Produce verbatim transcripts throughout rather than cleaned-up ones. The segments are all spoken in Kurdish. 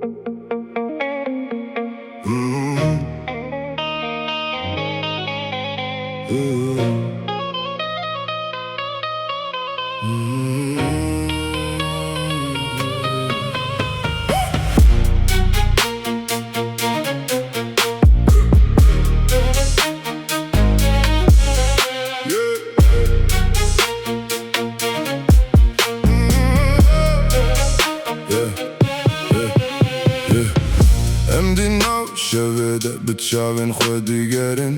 Em di nav şevê de bi çavên xwe digerin,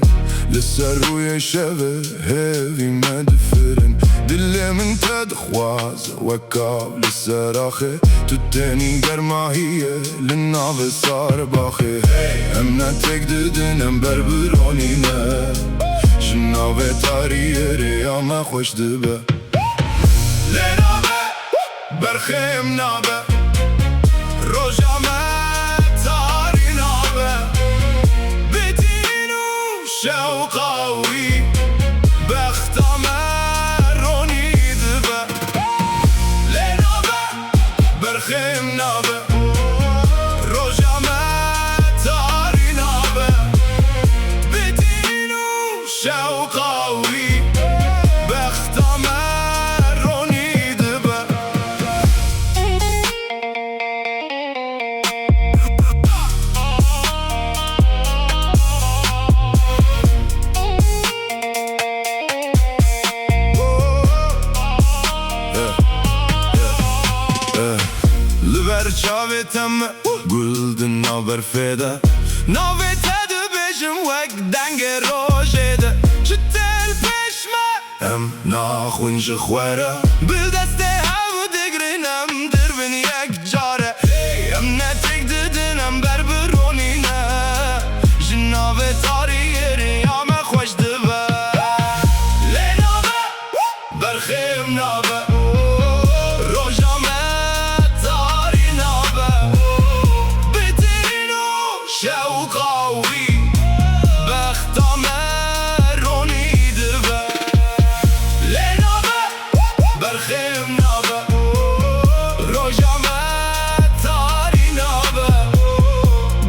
li ser rûyê şevê hêvî me difirin. Dilê min te dixwaze wek av li ser axê, tu tenî germahiyê li navê sar baxê. Em ne tek didin, em ber bi ronî ne, ji navê tariyê rêya me xweş dibe. Lê nabe, berxêm nabe, roja me tarî nabe. Bi dîn û şewqa wî, bexta me ronî dibe. Lê nabe, berxêm nabe, roja me tarî nabe. Bi dîn û şewqa wî, bexta me ronî dibe. Li ber çavê te me gul di nav berfê de. Navê te dibêjim wek dengê rojê de. Çi tê li pêş me? Em naxwin ji xwe re. Bi destê hev digrin em dirbin yek care. Hey, em ne tek didin, em ber bi ronî ne. Ji navê tariyê rêya me xweş dibe. Lê nabe, berxêm nabe, roja me tarî nabe. Bi dîn û şewqa wî, bexta me ronî dibe. Lê nabe, berxêm nabe, roja me tarî nabe.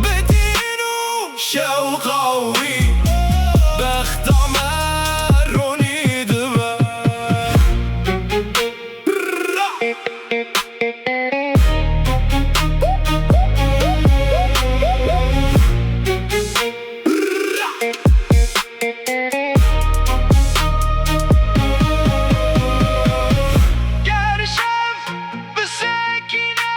Bi dîn û şewqa wî, bexta me ronî dibe. Ger şev bisekîne,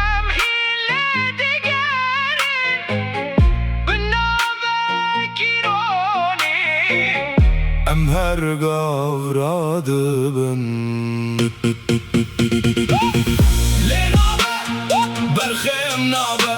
em hîn lê digerin, bi navekî ronî. Em her gav radibin. Lê nabe, berxêm nabe.